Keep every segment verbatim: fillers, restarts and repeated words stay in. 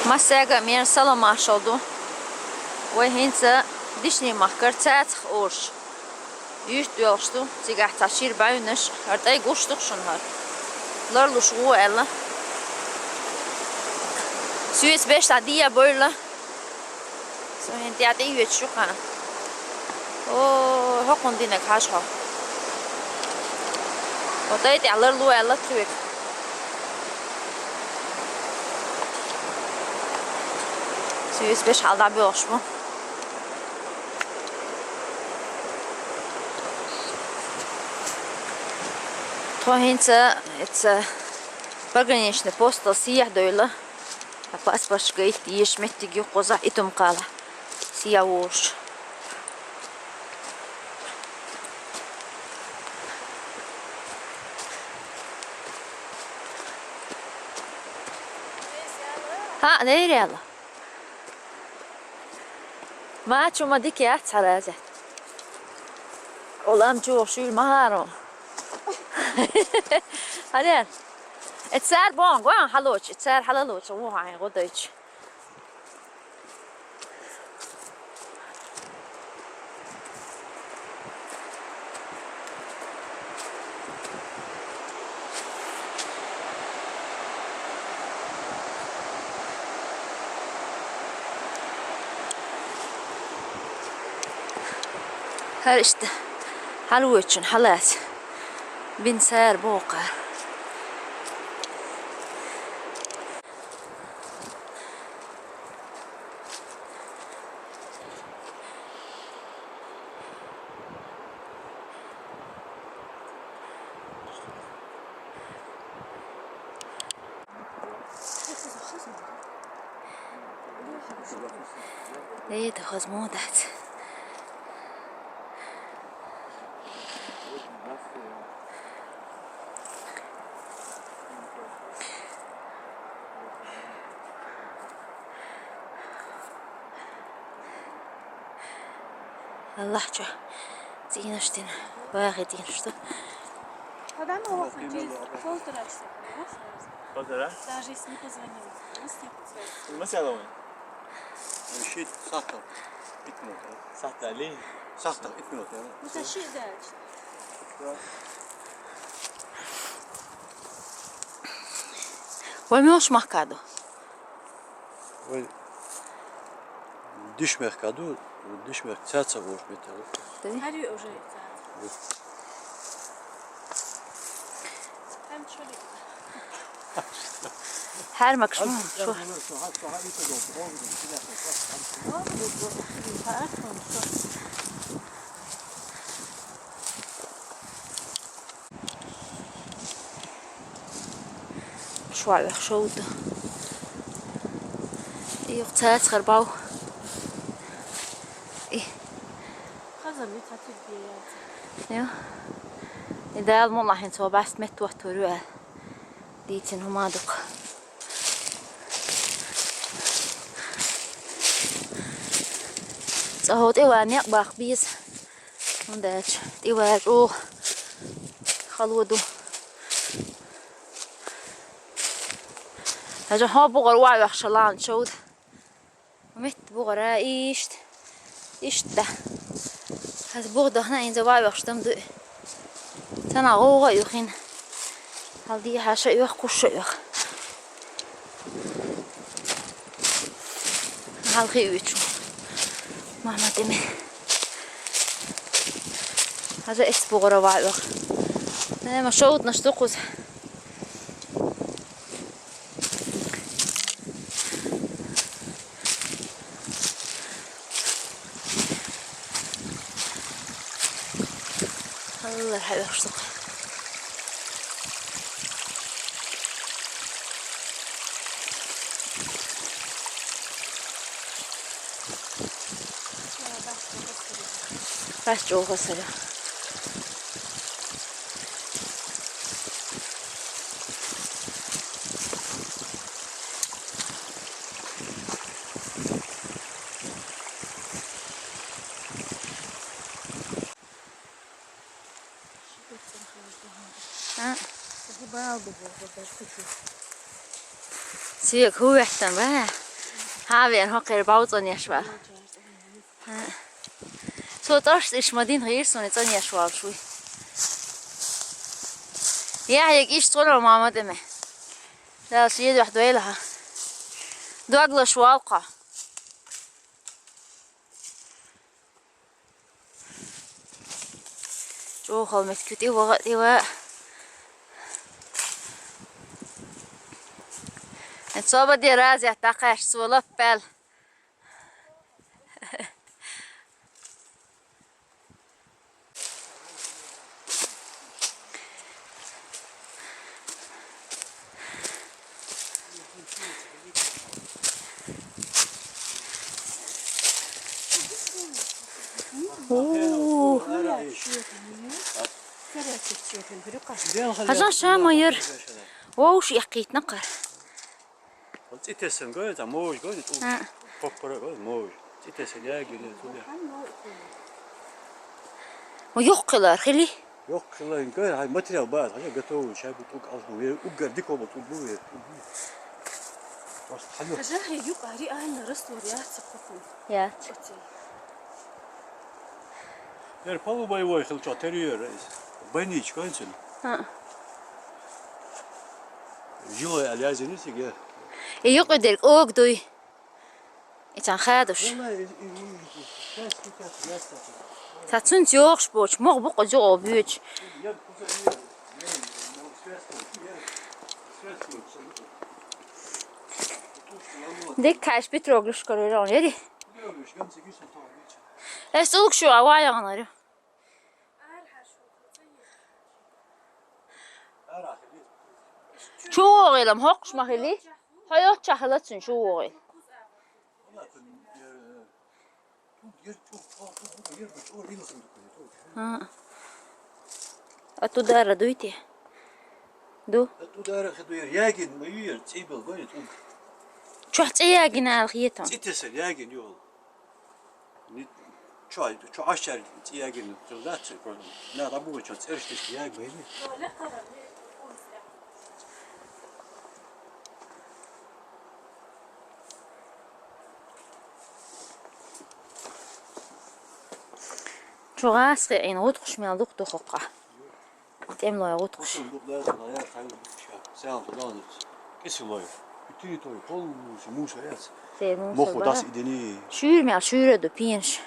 Массаьга а мера салам-маршал ду. Вай хӀинца Дишни-махкара цацах ораш юьрт доьлхуш ду. Цигахь цхьа шира бӀаьвнаш, хӀара тӀай гуш ду-кх шуна хӀара. Ларлуш гӀо аьлла. Соьца беш дӀа дӀа а бевлла. Со хӀинца тӀе а тӀеоьцуш ю-кх. О, хӀокхунна динарг хьажа хьо. Хьо тӀай тӀехь ларло аьлла тхоьга. Соьца беш хьал дӀабоьлхуш бу. Тхо хӀинца эцца пограничный постал сехьа девлла. Ткъа паспорташ гайта дезаш меттиг ю кхузахь, Итум-кхалахь сехьа волуш. ХӀаъ, дера аьлла. Мачу ма дика яц хьаразет. Улам чу вохуш юьлу ма хӀара. Хьарел. Эцар боху, гой хьалочу, эцар хьалалочу, воху хьайн гӀо дайчу. ХӀара иштта хьалавоьдучун хьалаца бина сара боху кхара. Э, дахаз мо дац. Аллахь чу цӀийнаш дина, вахи дийна, что? Когда мы его хотели? Полтора часа, понимаешь, сразу. Полтора? Даже если не позвонил, просто не позвонил. Масала вайн? Шийтта сахьтал итт минот. Сахьтал ли? Сахьтал итт минот, я. Ну, это шийтта, да. Вай муьлш махкаду? Вай Дишмехка ду, Дишмехка цаца вуш метр. Хьари уже цаца. Там чё ли? Хьармакш ма, шо. Шо ваьхьа шовда. И юха цацахар бав. И. Хаза мит хатир бияц. Ё. И Дала мула хин цо баст мет ваттур ю аьлла. Дийцина хӀума дукха. Цо хӀо тӀе ван некъ баккха беза. ХӀунда аьлча тӀе ван чӀогӀа хало ду. Хьажа хьо бугӀар ван вехша лан шовда. Метта бугӀара иштта. Иштта. Хьажа бугӀа дахана инза ван вехш дам дуй. Цана гӀовгӀа а юхин. Хьал дехьа ша оьх, кхуш ша оьх. Хьалхи уьйчу. Мама тӀеме. Хьажа эс бугӀара ван оьх. Э, ма шовднаш ду кхуза. Алла хьаьвсакх. Бац чӀогӀа сара. А? Цигахь хӀу веттан, ва? Кхавер хӀокхера бӀов цӀанъеш вар. Цо тӀаш иш ма дин гӀийр суна цӀанъеш вар шуй. Яхьег иш цӀоро мама тӀеме. Дала шедохь дойла хьа. Доглаш валкха. ЧӀохал мет куьти ваха тӀива. Собаде разят такаш свалаппал. Хьажа ша майор. Вовш яхкитна кар. Цитесен гой, там мож гой, тут. А. Поппара гой, мож. Цитесен я гине, тут. О, йохкилар хили. Йохкилар гой, хай материал баз, хай готовый, чай бутук алху, угар дикобут, угу. Просто хай. Хажа хай юк ари айн раствор яц кухун. Яц. Яр полубоевой хилча терьер. Больничка инсин. А. Жилой алязин сиге. И юкъу дерг ог дуй. И цан хадуш. Та цун цёхш боч, мог бу къо зо боч. Дек каш Петроглуш корой жон, яри? Эс улк шу ава ягънарю. Чу вогӀелам хӀокхуш ма хили? Хьо йоцча хилацун чу вогӀел. А. А ту дара дуй те? Ду? А ту дара хи дуй, ягин ма юй, цӀибал гой, ту. Чохь цӀе ягина ала хетам. ЦӀитесер ягин юл. Ни, чо, чо ашчар цӀиягин хилац, на рабу чо церш тиш яг бейни. Чугас хе ин гӀутхуш мел дух духукка. ТӀемлой гӀутхуш. Кисилой. Итини той, пол муса, муса яц. Те муса Моху бара. Дас идини. Шуьйра мел шуьйра ду пенаш.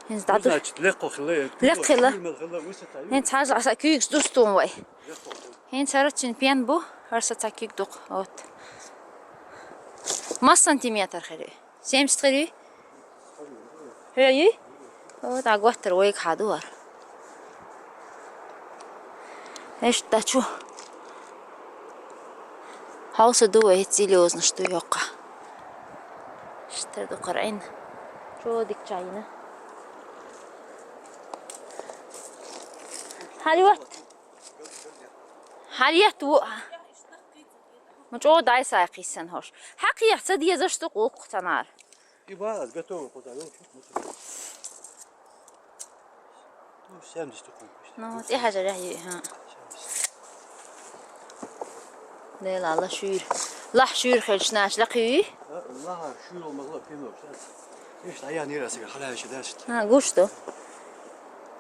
ХӀинца дӀаду. Значит, лекхо хила. Лекхо хила. Шуьйрмел хила, высота ю. ХӀинца хьажа аса куьйгаш дустун вай. ХӀинца хӀара цуьнан пен бу, хӀара са ца куьг дукха. Вот. Масс сантиметр хир ю? Семьдесят хир ю? Хьоьгий? О, дӀаготтар вайга хьа ду вара. Эшт дачу. Хьовса ду вай, хӀетта зилёзнаш ду йоккха. Иштта ду кхара Ӏин. Чо дика чайна. Хьалйот. Хьалйот ву. Ма чӀогӀа дай сай кхийсан хӀорш. Хьакхех ца дезаш ду къулкх цанара. И бац, готовый куда, ну, чуть не. Ну, семьдесят такой почти. Ну, тӀе хьажар яхь ю, хьа. Дела, ла шуьйра. Лахь шуьйра хилча, нач лакхий? А, лахь шуьйра ма ла пинор, сейчас. Ишта аян ира сига, хьалаьча дац. А, гуш ду.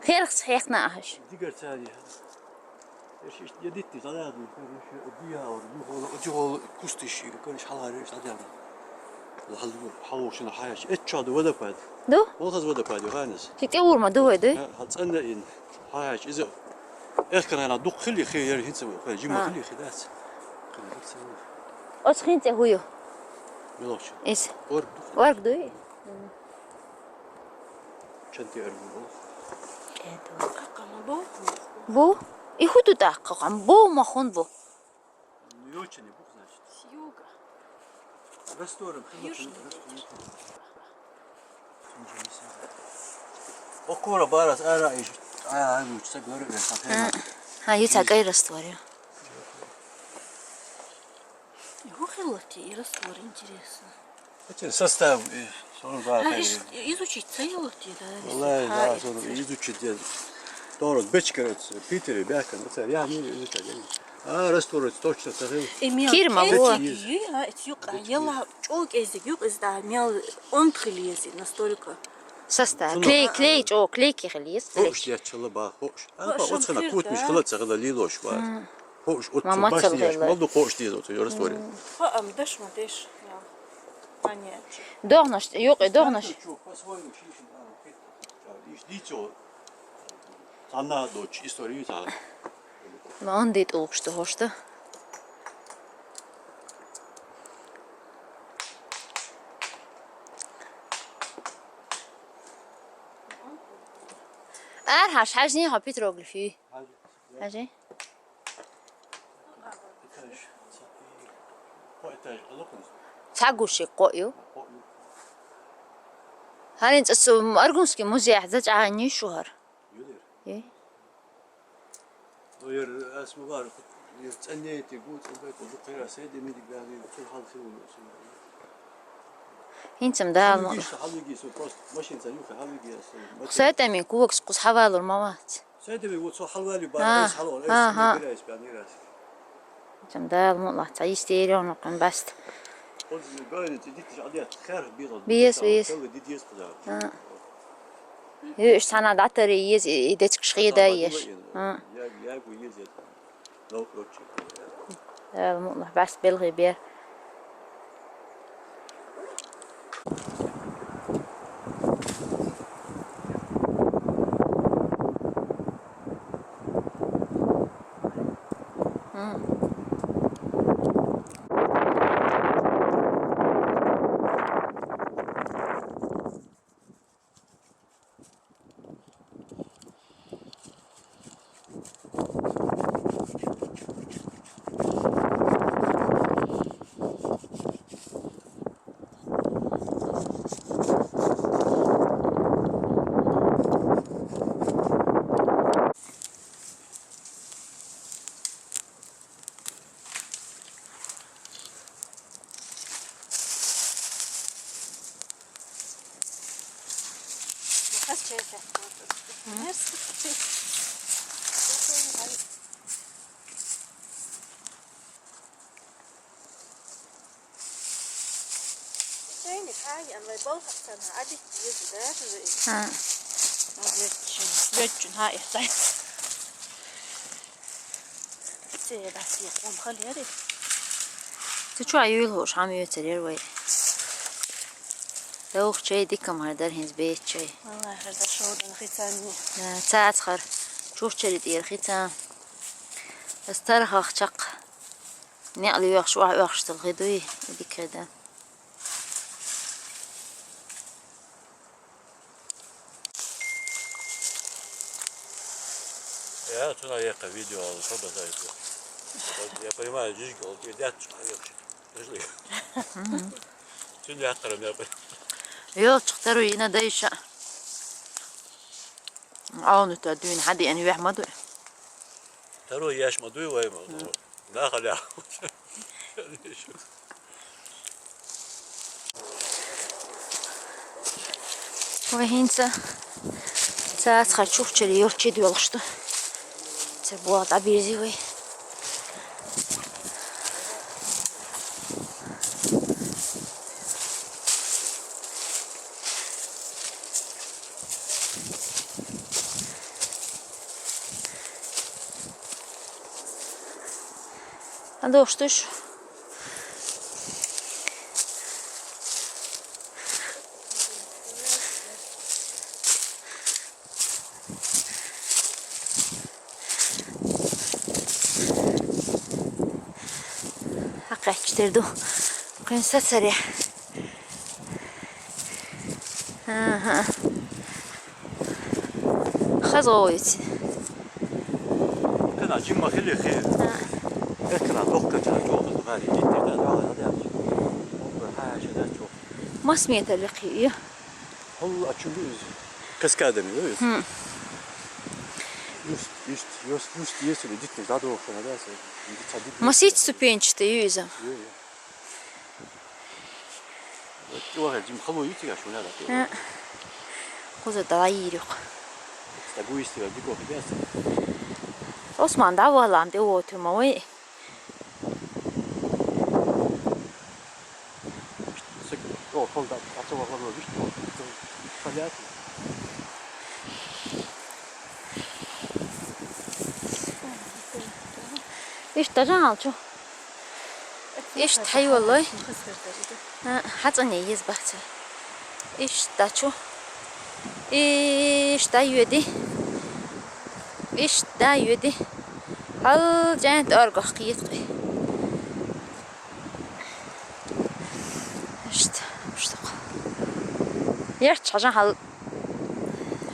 Херхс хехна ахаш. Дигар цари. Эш ишт я дитти, сададни, короче, дуя, ор, духол, духол, кустиш, короче, хьалари, сададни. Хьал, хьал шина хаяч. Эт чад водопад. Ду? Ол хаз водопад, ганис. Хи тӀе урма ду вай, ду? Ха, ха цӀанна ин. Хаяч, иза. Эх, канана, дух хили, хи, яр, хинца, хи, жима А. Хили, хи, дац. Хили, хи, цӀанна. Оц хин цӀе хую? Мелочи. Ис. Орг дух. Орг дуй? Чан те аргу. Бу? И хӀу ду тӀаккха, къам бу ма хун бу? Йочани бу, значит. С юга. Раствором, хилматом, Южный. Раствором. Окора барас ара иш, а, а, ну, часа говорю, я смотрел. А, а, ю цакай раствор, ю. Его хилати, и раствор, интересно. Эти составы, э, сон А, бахай. Иш-, изучить цаилати, да? Валлай, Ха, да, сон изучить. Изучить, я. Торос бечкерец, Питере, бяхкан, это я не изучать, я не. А, растворить точно цагъил. Кир ма бу. Эцюк, а, эцюк, а, яла чӀук эзик юк, эзда мел онтхили ези настолько. Саста, клей, клей, чӀо, клей кихили ез. Хош я чала ба, хош. А, ба, оцхана кут миш хала цагъила лилош ба. Хош, от башни яш, малду хош диез от растворить. Ха, ам даш ма деш. Понятно. Догнаш, юк, догнаш. Иш дичо. Цана доч историю цана. Ма онди тулгушта хошта. Ар хаш хажни ха петроглифи. Хажи. Цагуши къою. Харин цӀасу Аргунский музей хӀяза чӀагӀанни шугьар. Юдир. Е. Оер асмугар ер цӀаннети гу цӀанбай ку дукъира седи мидик бяни цул хал хиву. Инцам дал ма. Гиш халиги су просто машин ца юха халиги асу. Сайтами кувакс кус хавалур мават. Седи ми ву цу халвали бар ес халвал ес бирайс бяни рас. Чам дал мула ца истерион кун баст. Биес, биес. Юш цана датари ез и дечк шхида еш. Дал мула баст белги бер. Цу чу аюл хӀуш хӀама йоцар яр вай. Даух чай дикам хӀардар хӀинз бейт чай. Валлахи, хӀардар шовдан хицанни. Цацхар чурчари тӀер хицан. Ас тархах чакх. Неъли вехш, вах вехш тал хидуй, дикеда. Я туда ехал видео, а что базарит. Я понимаю, жижга, вот я дядь, что я вообще. Тюн я второй мероприятие. Йо, чхтару ина дайша. Ауну та дюн хади ани вяхмаду. Второй яш маду вай маду. Да, халя. Вай хӀинца цацхар чурчари йорчи дуялгъушту. Ца буа дӀабирзи вай. А дохтуш? Хьакъ гӀяч дерду. Къин сацари. Аха. Хазгъовиц. Кана жимма хили хи. Экна лохка ча жо гъари дитта да да да. Мас метр лихи. Хул ачу биз. Каскадами биз. Юст, юст, юст, юст, если дитни да до хана да се. Масить ступенчатый юза. Куза далайирюк. Осман да валам де отума вай. О, пол да, а чего говно, видишь? Понятно. Ишта жан алчу. Ишта хьайвалой. ХӀа, хьацӀанне еза бац. Ишта чу. Ишта йоди. Ишта йоди. Хьал жан тӀоргах кхетхи. Ишта, ишта. Ярч хьажан хьал.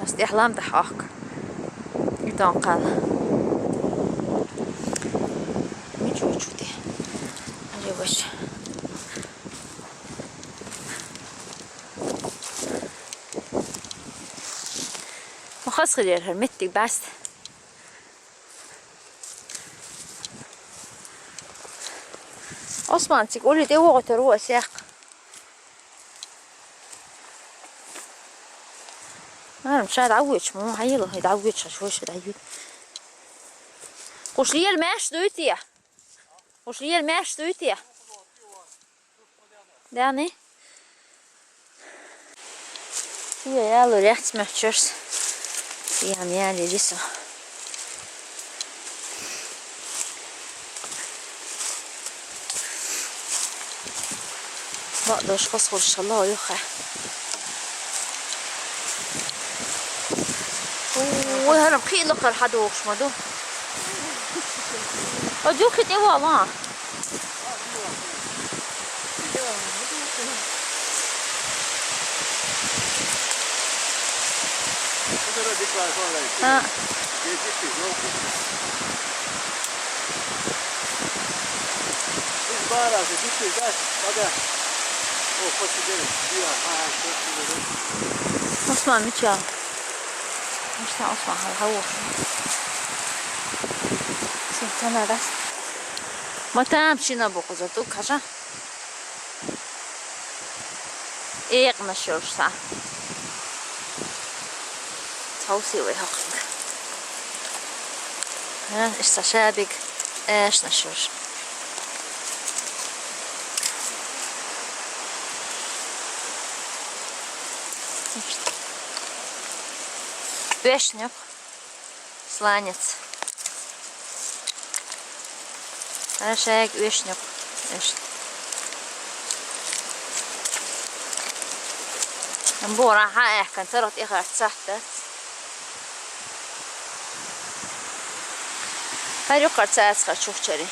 Хьастехлам да хьахк. Итон кал. Мичу чути. Ари ваш. Махас хилер хар меттик баст. Осман цик ули де воготор васяк. Арм шад авгуч му хайла хид авгуч шош дайвит. Куш лиер меш дуйтия. Куш лиер меш дуйтия. Дани. Сия ялу ряц мечерс. Сия мяли рисо. Ба дош хос хос шалла юха. Ой, харам хила кар хадуш маду. Адю хит эва ма. Ha. Osman, miçä? Mistä Osman hal hauš? Sin tanadas. Ma tam sina boqoza tu kaja. Iq na shursa. Tausi we haqing. Ha, ista shabik. Esh na shur. Esh na. Сланец. Ашаг өшнөк. Өш. Бора ха эхкан тарат ихар цахтат. Харю харцац харчух чари.